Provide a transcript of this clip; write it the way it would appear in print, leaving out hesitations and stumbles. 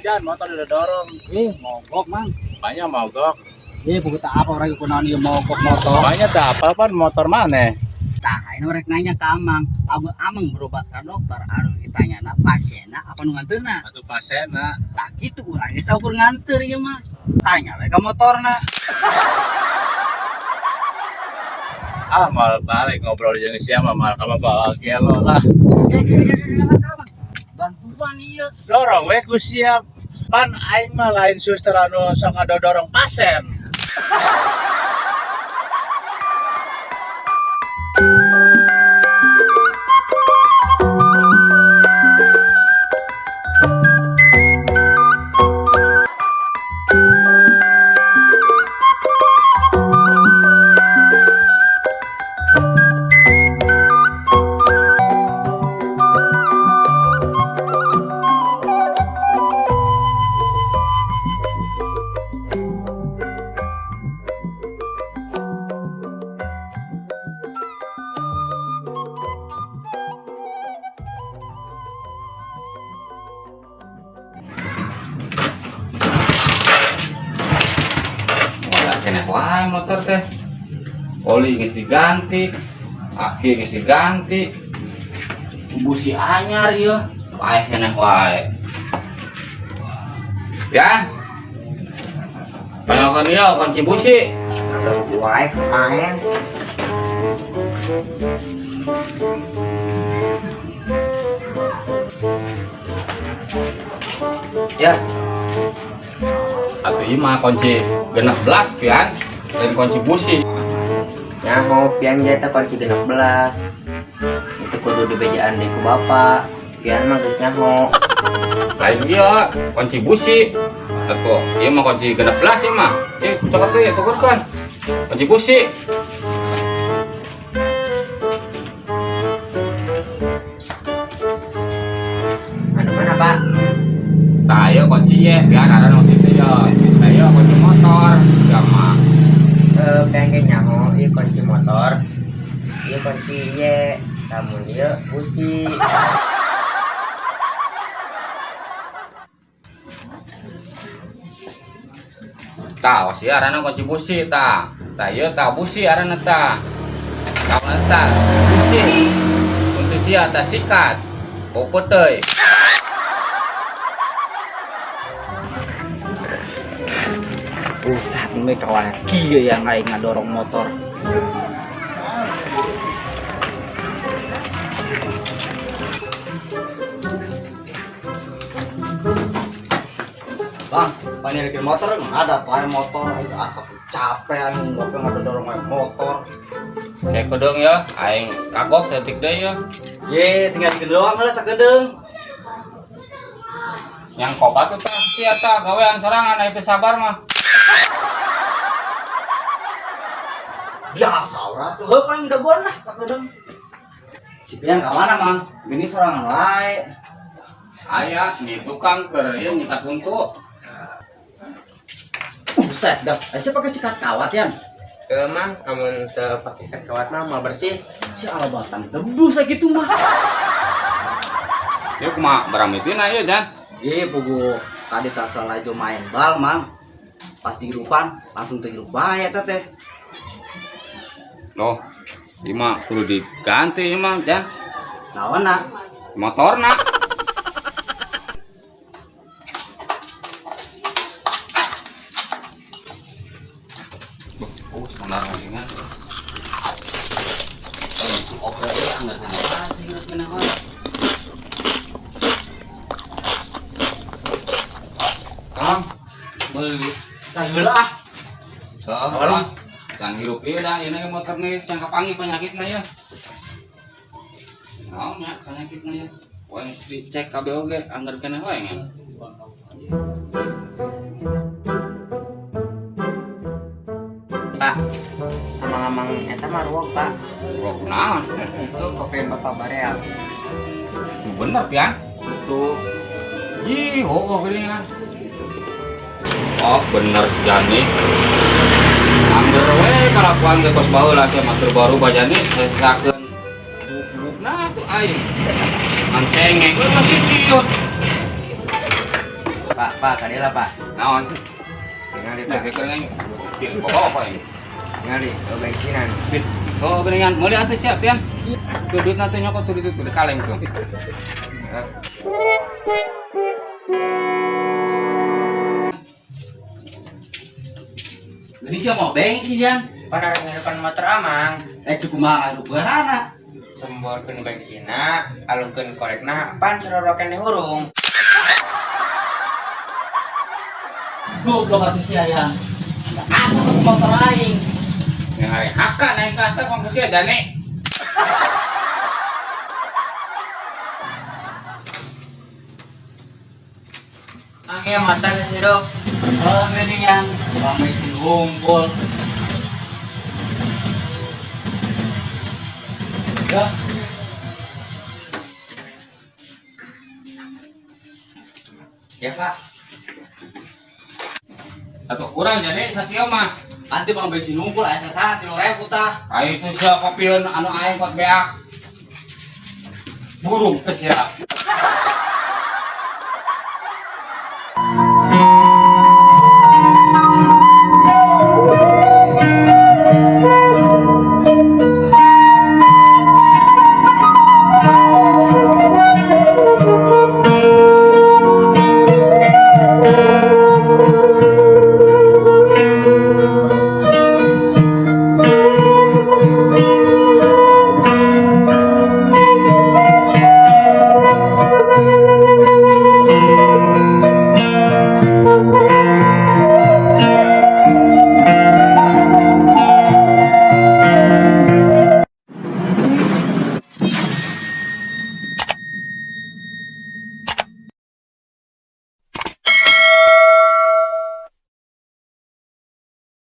Jan, motor udah dorong. Eh, mogok, Mang. Banyak mogok. Eh, buku tak apa orang kunaon ieu mogok motor. Banyak tak apa pan motor mana? Tah, ini mereka nanya ke Amang. Amang, Amang berobat ke dokter, anu ditanya pasienna apa nu nganterna. Atuh pasienna. Tah kitu urang geus ukur nganter ieu mah. Tanya we ka motorna. Ah, mal balik ngobrol jeung siapa mal kamu bawa gelo lah. Bantuan ieu. Dorong we ku siap. Pan aing mah lain suster anu sok ngadodorong pasien. Wah, keneh wae motor teh. Oli geus diganti, aki geus diganti. Busi anyar ieu, paeh keneh wae. Yan. Panyokan ieu kunci busi. Wae kemarin. Ya. Atuh ieu mah kunci 16 pian, lain kunci busi. Nyaho pian ge teh kunci 16. Itu kudu dibejaan deui ku bapak. Pian mah geus nyaho. Lain ieu kunci busi. Atuh ieu mah kunci 16 ieu mah. Ieu cokot deui tukurkeun. Kunci busi. Anu mana, Pak? Tah ieu kunci ye, biar ada nu situ ye. Tah ieu kunci motor, ya mah. Pian ge nyaho ieu kunci motor. Ieu kunci ye, lamun ieu busi. Tah, wasi arana kunci busi tah. Tah ieu tah busi arana tah. Tah tah busi. Untuk sia tah sikat. Bau peuteuy. Pusat ini kawan kieu yang aing ngadorong motor. Bang, panggil motor ada tuh motor itu asap capek aing ngopi ngadorong motor. Kayak kedeung ya, aing kagok saeutik deui ya. Ye, tinggal digedoang lah sakedeung. Yang kopat tuh tah sia tah gawean sorangan aing teu sabar mah. Biasa ora tuh, heuh paling udah bon lah sakedeung. Si Pian ka mana, Mang? Gini sorangan wae. Aya di tukang keur ieu nyikat huntu. Buset dah, saya pakai sikat kawat ya. Teu Mang, amun teu pake sikat kawat mah moal bersih. Si alabatan debu sakitu mah. Ieu kumaha barang mitina ieu Jan? Ye, pugu tadi tas laju main bal, Mang. Pas dihirupan langsung terhirup bae eta teh. Loh, ieu mah kudu diganti ieu mah Jan. Naon na? Motorna. Oh, standar lagi kan. Oke, enggak kenapa. Mang, meuli kaheula ah. Heeh. Can hirup ieu dah, ieu motor nih can kapanggih penyakitna ya. Naon nya penyakitna ya. Wah, geus dicek kabeh oge anggar keneh wae ngan. Pak, amang-amang eta mah ruwog, Pak. Ruwog naon? Itu kopi Bapak Bareal. Bener pian. Itu Ih, heueuh geuningan. Oh, bener sejani. Angger we kalakuan teh kos baheula teh masuk baru bajani sasakeun buk-bukna tuh aing. Ngan cengeng we masih kieu. Pak, Pak, kadela Pak. Naon? Tingali Nah, Pak. keuring aing. Bawa apa ini? Tingali, oh bensinan. Oh, geningan meuli atuh siap ya. Tuh duitna tuh nyokot tuh duit tuh di kaleng tuh. Gini sih mau bensin Yan. Pada depan motor amang. Eh kumaha rubarana. Semborkeun bensina, alungkeun korekna, pan sororoken hurung. Goblok atuh sia Yan. Asa ke motor aing. Ngai haka naik sasar kong sia jane. Ah, iya motor geus hirup. Oh, gini Yan. Bang bensin ngumpul. Ya. Ya, Pak. Atuh kurang jane sakieu mah. Nanti bang bensin ngumpul aya sasana 3.000 tah. Ayo itu sia kopieun anu aing kot beak. Burung teh sia.